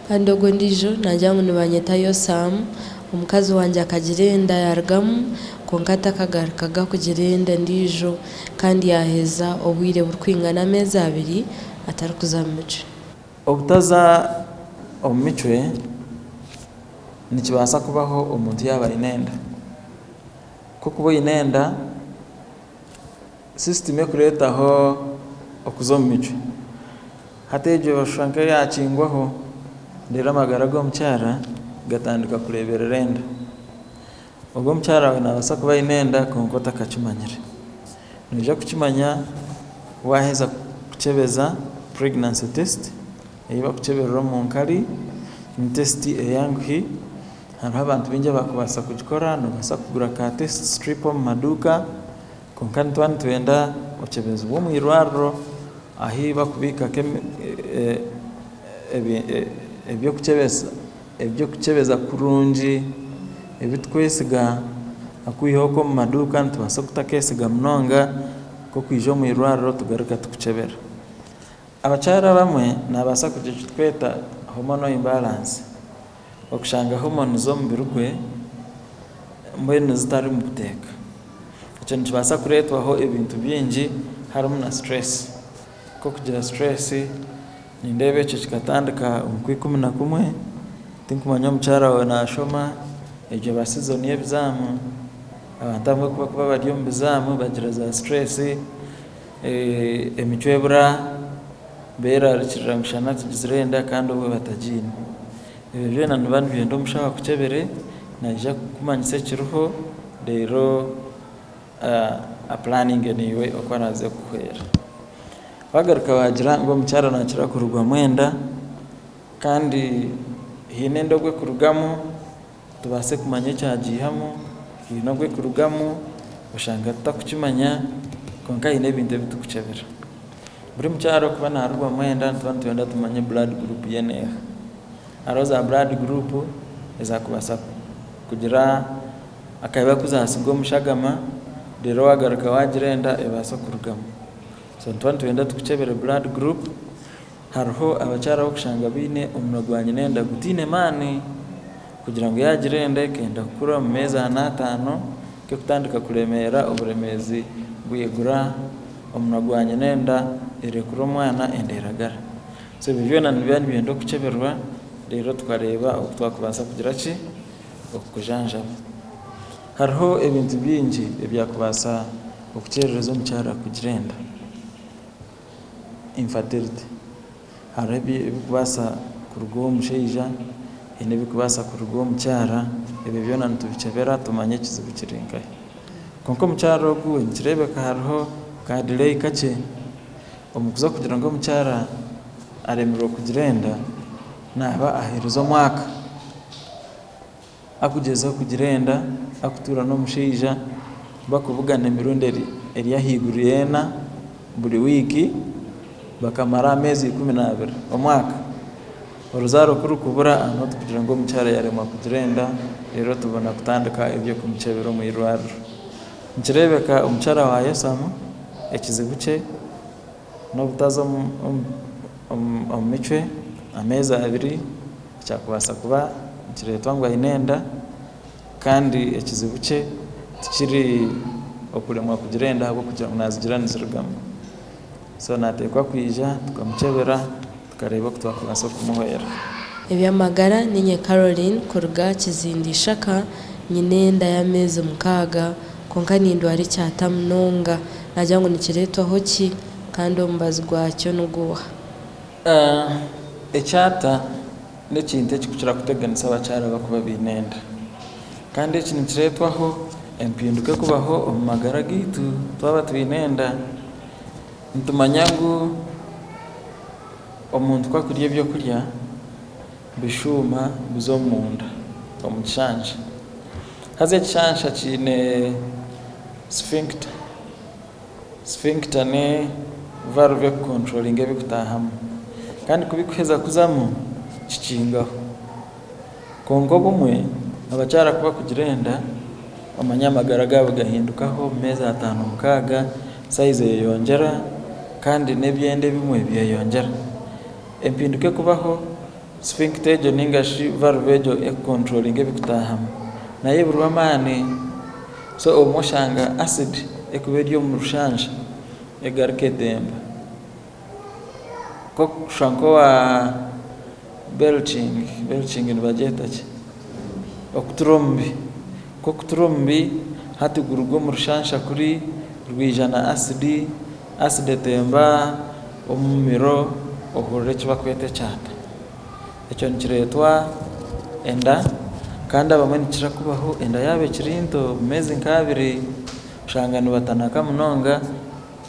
Kandi ogwo ondiijo naagira ngu nibanyeta Yosamu, omukazi wangye akagira enda yaarugamu, kwonka takagarukaga kugira enda endiijo kandi yaaheza obwire burikwingana ameezi abiri atarikuza mu micwe. Obutaza omu micwe nikibaasa kubaho omuntu yaaba aine enda. Ku okuba oine enda, sisitimu ekureetaho okuza omu micwe. Hati egyo oshusha nk'eyaakingwaho, reero amagara g'omukyara gatandika kureeberera enda. Ogwo omukyara waawe naabaasa kuba aine enda kwonka otakakimanyire. Noija kukimanya waaheza kukyebeza pregnancy test ei barikukyeberera omu nkari, ni test eyanguhi, hariho abantu baingi abarikubaasa kugikora, noobaasa kugura ka test strip omu maduuka. Kwonka nituba nitwenda okyebezibwe omu irwariro ahu barikubiika eby'okukyebeza kurungi ebi turikwesiga okwiha okwo omu maduuka nitubaasa kutakeesiga munonga nk'okwija omu irwariro tugaruka tukukyebera. Abakyara abamwe nibabaasa kugira eki turikweta hormonal imbalance. Okushanga hormones z'omubiri gwe mbwenu zitari mu buteeka. Ekyo nikibaasa kureetwaho ebintu bingi harimu na stress. Nk'okugira stress, nindeeba ekyo kikatandika omu kwikumi na kumwe, tinkumanya omukyara waawe naashoma, egyo eba season y'ebizaamu, abantu abamwe ku barikuba bari omu bizaamu bagira za stress, emicwe ebura. Beerarikirira ngu shana tugizire enda kandi obwo batagiine. Ebyo byona nibiba nibyenda omushaho akukyebere, naija kukumanyisa ekiriho reero apuraninge naiwe oku araaze kukuhwera. Waagaruka waagira ngu omukyara naakira kurugwamu enda kandi haine enda obu erikurugamu tubaase kumanya ekyagiihamu, haine obu erikurugamu oshanga tutarikukimanya kwonka haine ebintu ebi turikukyebera. Buri mukyara orikuba naarugwamu enda nituba nitwenda tumanye blood group ye neeha. Hariho za blood group ezaakubaasa kugira akabi aku zaatsiga omu shagama reero waagaruka waagira enda ebaase kurugamu. So nituba nitwenda tukukyebere blood group. Hariho abakyara abu orikushanga baine omunwa gwa nyina enda gutaine maani kugira ngu yaagira enda ekenda kukura omu meezi ana ataano ekutandika kuremeera oburemeezi bwigura omunwa gwa nyina enda erekura omwana enda eragara. So ebyo byona nibiba nibyenda okukyeberwa reero tukareeba oku twakubaasa kugira ki? Okukujanjaba. Hariho ebintu bingi ebyakubaasa okukyerereza omukyara kugira enda. Infertility. Hariho ebirikubaasa kuruga omu mushaija, haine ebirikubaasa kuruga omu mukyara, ebyo byona nitubikyebera tumanye ekizibu kiri nkahi. Kwonka omukyara ogu we nikireebeka hariho ka delay kakye, omu kuza kugira ngu omukyara aremirwe kugira enda, naaba aheerize omwaka. Akugyezaho kugira enda, akutuura n'omushaija bakubugana emirundi eri ahaiguru y'ena buri wiiki bakamara ameezi 12, omwaka. Oruzaaro ku rukubura aha niho turikugira ngu omukyara yaremwa kugira enda reero tubona kutandika eby'okumukyebera omu irwariro. Nikireebeka omukyara wa Yosamu ekizibu kye n'obutaza omu micwe ameezi abiri ekyakubaasa kuba nikireetwa ngu aine enda kandi ekizibu kye tikiri okuremwa kugira enda ahabw'okugira ngu naazigira nizirugamu. So naateekwa kwija tukamukyebera tukareeba oku twakubaasa kumuhwera. Eby'amagara, Niinye Caroline kuruga Kizindi Ishaka, nyine enda y'ameezi mukaaga kwonka nindwara ekyata munonga. Naagira ngu nikireetwaho ki kandi omubazi gwakyo niguuha? Ekyata n'ekintu ekirikukira kuteganisa abakyara abarikuba baine enda. Kandi eki nikireetwaho empinduka erikubaho omu magara gaitu twaba twine enda. Nitumanya ngu omuntu ku arikurya ebyokurya bishuuma biza omunda omu kishansha. Haza ekishansha kiine sphincter. Sphincter ni valve erikukonturoringa ebirikutaahamu. Kandi ku birikuheza kuzamu kikingaho. Kwonka obumwe abakyara ku barikugira enda omanya amagara gaabo gahindukaho omu meezi ataano mukaaga sayizi eyeyongyera kandi n'ebyenda ebimwe byeyongyera. Empinduka erikubaho. Sphincter egyo ninga shi valve egyo ekukontrolinga ebikutahamu nayo eburwa amaani so obumwe oshanga acid ekuba eri omu rushansha egaruka etemba nk'okushusha nk'owa belching, belching nibagyeta ki? Okutura omubi, nk'okutura omubi hati guruga omu rushansha kuri rwija na acid, acid etemba omu mumiro ohurira eki barikweta ekyanda. Ekyo nikireetwa enda kandi abamwe nikikira kubaho enda yaaba ekiri nto omu meezi nk'abiri oshanga nibatanaka munonga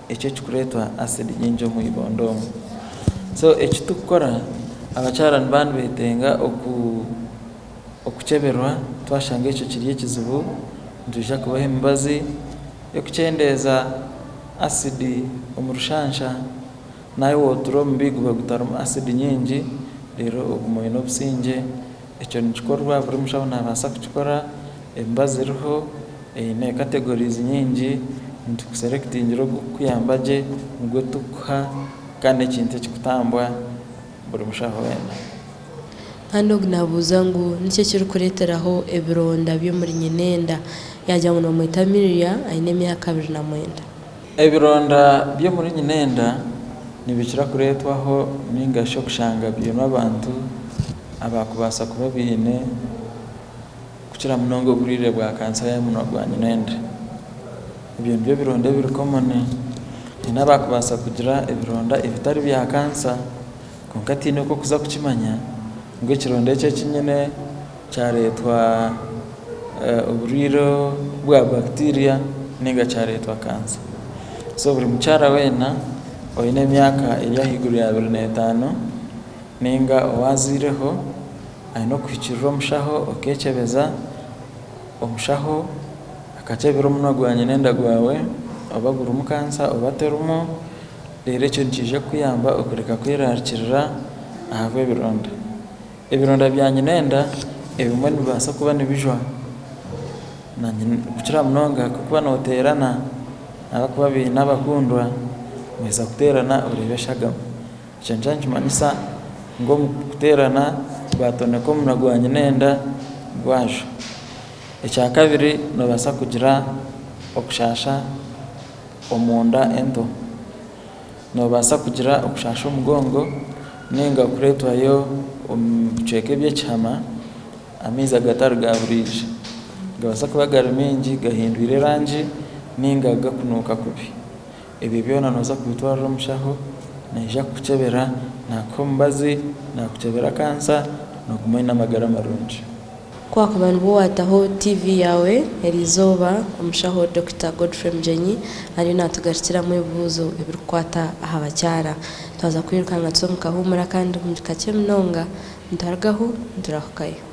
ekyo ekirikureetwa asidi nyingi omu ibondo omwo. So eki turikukora abakyara nibaba nibeetenga oku okukyeberwa twashanga ekyo kiri ekizibu nitwija kubaha emibazi y'okukyendeeza asidi omu rushansha. Naiwe oture omu bi guba gutarimu asidi nyingi, reero ogume oine obusingye. Ekyo nikikorwa buri mushaho naabaasa kukikora, emibazi eriho eine categories nyingi, nitukuserekitingira ogurikukuyamba gye nigwo turikukuha kandi n'ekintu ekirikutambwa buri mushaho weena. Kandi ogu naabuuza ngu, Niki ekirikureeteraho ebironda by'omuri nyinenda? Yaagira ngu nibamweta Miria, aine emyaka 29. Ebironda by'omuri nyinenda nibikira kureetwaho ninga shi okushanga biinwe abantu abakubaasa kuba baine kukira munonga oburwaire bwa kansa y'omunwa gwa nyinenda. Ebyo nibyo bironda ebiri common. Haine abakubaasa kugira ebironda ebitari bya kansa kwonka tihaine oku orikuza kukimanya ngu ekironda eki eki nyine kyareetwa oburwaire bwa bacteria ninga kyareetwa kansa. So buri mukyara weena oine emyaka eri ahaiguru ya 25 ninga owaazaireho aine okuhikirira omushaho okeekyebeza, omushaho akakyebera omunwa gwa nyina enda gwawe oba gurimu kansa oba terimu, reero ekyo nikiija kukuyamba okureka kwerarikirira ahabw'ebironda. Ebironda bya nyinenda ebimwe nibibaasa kuba nibijwa kukira munonga ku orikuba nooteerana abarikuba baine abakundwa muheza kuteerana oreeba eshagama. Ekyo nikyo nikimanyisa ngu omu kuteerana gwatoneka omunwa gwa nyinenda gwajwa. Ekyakabiri noobaasa kugira okushaasha omunda ento. Noobaasa kugira okushaasha omugongo nainga kureetwayo omu bicweka eby'ekihama amaizi agatari ga buriijo. Nigabaasa kuba gari maingi gahindwire erangi nainga gakunuuka kubi. Ebyo byona nooza kubitwarira omushaho naija kukukyebera naakuha omubazi, naakukyebera kansa nooguma oine amagara marungi. Ku waakuba nibwo waataho TV yaawe eriizooba, omushaho Dokita Godfrey Mugyenyi ariyo naatugarukiramu ebibuuzo ebirikukwata aha bakyara. Twaza kwirukanga tuze omu kahuumura akandi omu kakye munonga, niturugaho niturahukayo.